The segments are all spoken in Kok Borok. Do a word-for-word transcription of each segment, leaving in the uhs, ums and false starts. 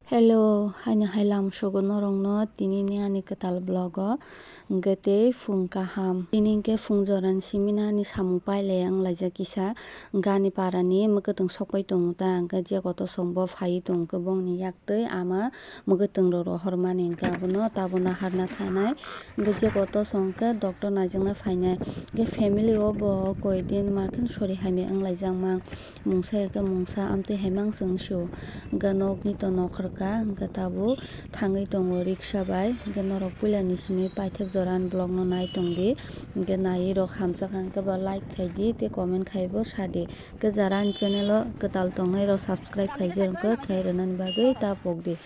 Hello, haino hai lamsogo norokno tinini ani kwtal vlog o. Hwnkhe tei phung kaham. Tini hwnkhe phung jorani simi ani samung pailai wnglaijak kisa. Hwnkhe ani parani mwkhwtwng sokpai tongo ta, hwnkhe je koto songbo phaiwi tongo bongni yak tei ama mwkhwtwng rok rohormani hwnkhe abono tabuk naharna thanai. Hwnkhe je koto song khe doctor naijakna phainai. Hwnkhe family o bo koi din markhe sori hamya wnglaijak mang. Mungsa ya khe mungsa amtwi hai mang se wng sio. Hwnkhe nokni to nokhorka hwnkhe tabuk thangwi tongo riksa bai. Hwnkhe norok puilani simi paithak jorani vlog no nai tongdi. Hwnkhe naiwi rok hamjakha hwnkhe ba like khaidi tei comment khaibo sadi. Hwnkhe jara ani channel o kwtal tongnai rok subscribe khaijak hwnkhe khlai rwnani bagwi ta pokdi.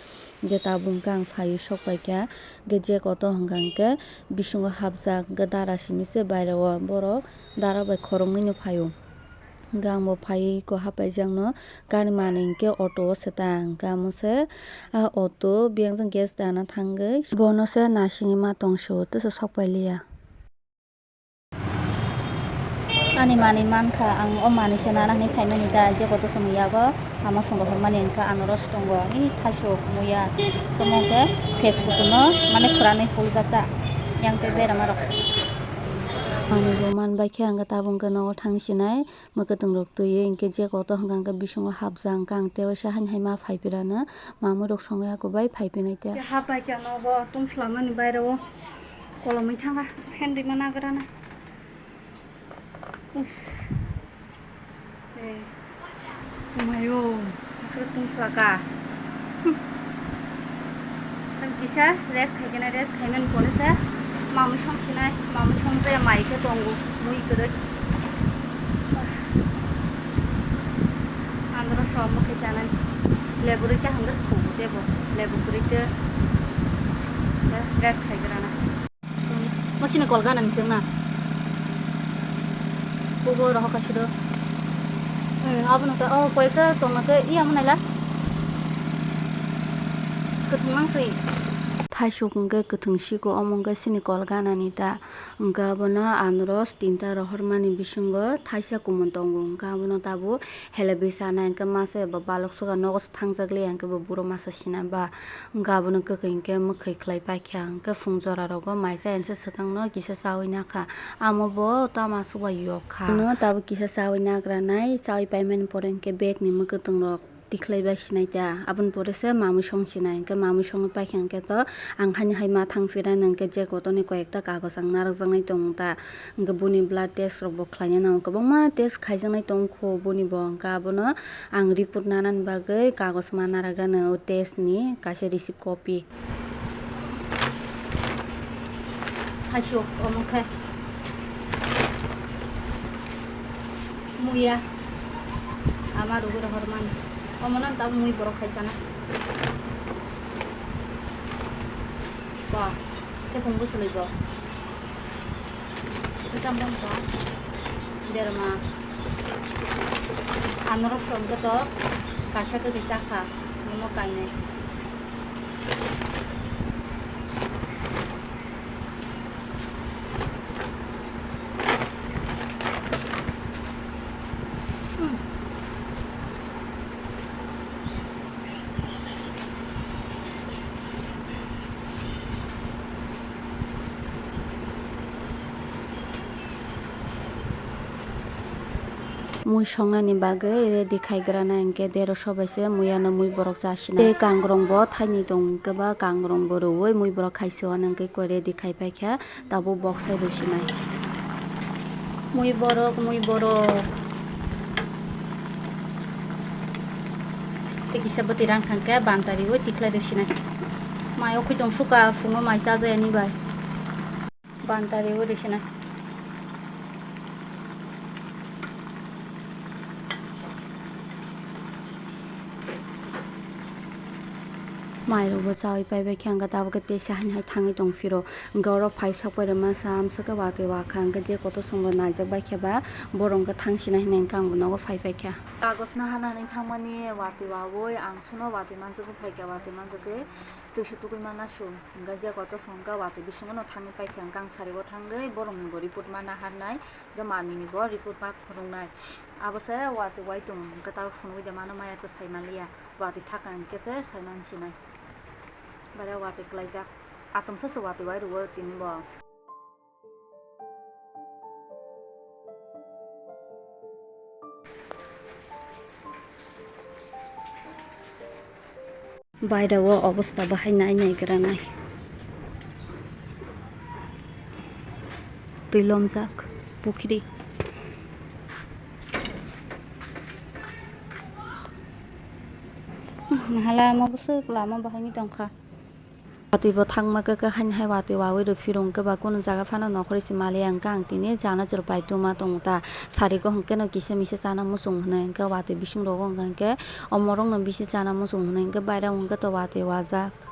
Hwnkhe tabuk hwnkhe ang phaiwi sok paikha. Hwnkhe je koto hwnkha hwnkhe bisingo hapjak hwnkhe dara simi se baireo borok dara bai khoroknwi no phaio. Hwnkhe ang bo phaiwi ko hapaijakno gari manwi hwnkhe auto o se ta hwnkhe amo se ah auto biyang jang gas dana thangwi bono se nasingwi ma tong sio tesa sok pailiya. Ani manwi mankha, ang o manwi se nana hinwi phaimani da, je koto chwng yago ama chwng rohormani wngkha, ano rw se tongo, i thaichuk muya, tamo khe Facebook no mane phwranwi huljak ta, yang tei berama rok. Ani bo man bai khe ang tabuk khe nogo thang sinai, mwkhwtwng rok twiwi hwnkhe je koto hwnkha hwnkhe bisingo hapjak hwnkha, ang tei waisa haini hai ma phai phirano, mamwi rok songwi ako bai phai phinai ta. Hap bai khe nogo tungslamani bairo. Kolomwi thangkha, fan rima nagrana. Uff. Eh. Mayo, aswk tungkhlaka. Hmm. Ang kisa rest khaikhe na, rest khaimani pore se mamwi songsinai, mamwi songse mai khe tongo, mui kwrwi. Andro som khe chanai. Lebu rwi cha hwnkhe sukhubu tebo. Lebu kwrwi tei rest khaigrana. Mo sini kol gana ni sengna. Bobo rohok kaisa do. Eh, abono ta, oh, koyekta tongna khe, iya mo naila. Kwthwng mang swi. Thaisuk hwnkhe kwthwng siko, omo hwnkhe sini kol gana ni ta. Hwnkhe abono anros tinta rohormani bisingo thaisa kumun tongo. Hwnkhe abono tabuk helebwi sanai, hwnkhe masa eba balok suka nogo se thangjak liya, hwnkhe bo buro masa sina ba. Hwnkhe abono kwkhwi hwnkhe mwkhwi khlai paikha, hwnkhe phung jora rogo mai chaya hwnkhe swkang no kisa chawi nakha. Amo bo tama aswk bai yok kha. Ano tabuk kisa chawi nagra nai, chawi paimani pore hwnkhe bag ni mwkhwtwng rok tikhlai bai sinai ta. Aboni pore se mamwi song sinai, hwnkhe mamwi songwi paikha hwnkhe to ang haini hai ma thang phira nang khe je kotor ni koi ekta kagoj ang narwk jaknai tongo ta. Hwnkhe boni blood test rok bo khlaina nango, kwbangma test khaijaknai tongkho boni bo, hwnkhe abono ang report nanani bagwi kagoj ma narwk gana o test ni kaisa receipt copy. Haisuk omo khe muya ama rwgwi rohormani, omono tabuk mui borok khaisana. Ba, tei phung bwswlwi bo. Kwcham bongkha. Berma. Anoro som khe to kaisa khe khe chakha. Nimo kainai. Mui songnani bagwi ready khaigrana hwnkhe deroso bai se mui ano mui borok chasina. Tei kangrong bo thaini tong hwnkhe ba kangrong bo rwui mui borok khaisio ano hwnkhe koi ready khai paikha. Tabuk boksai rwsinai. Mui borok, mui borok. Tei kisa bwtwi rang thangkhe banta riui tikhlai rwsinai. Mai o khwi tong suka, phungo mai chajayani bai. Banta riui rwsinai. Mairokbo chaui paibai khe, hwnkhe tabukhe teisa haini hai thangwi tongphiro. Hwnkhe oro phai sokpai rwma sa amswkhe watwi wakha, hwnkhe je kotor songbo naijak bai khe ba, borok hwnkhe thang sinai hinwi hwnkhe ang bo nogo phai paikha. Kagoj no hanani thangmani watwi waui ang suno watwi manjagwi phaikha, watwi manjagwi. Twisa tugui mana su, hingke je koto songka watwi bisingo no thangwi paikha, hingke ang sari o thangwi borok ni bo report ma naharnai, hingke mami ni bo report ma phunuknai. Abo se watwi waitung, hingke ta phunugui de mano maya to sai manliya, watwi thaka hingke se sai mansinai. Bare watwi klaijak, atomsa se watwi wai rwo tini bo. Baira o obostha bahai nai nai gra nai. Twi lomjak pukhri. Hala omo bwswk lama bahai ni tongkha. Watwi bo thangma khe, khe haini hai watwi wawi rw phirung khe ba kunu jaga phano nokhorwi se maliya, hwnkhe ang tini chana chwrwpai tuma tongo ta. Sari kok hwnkhe no kisa misa chana muchung hwnwi, hwnkhe watwi bising rogo hwnkhe, hwnkhe omorok no bisi chana muchung hwnwi, hwnkhe bairao hwnkhe to watwi wajak.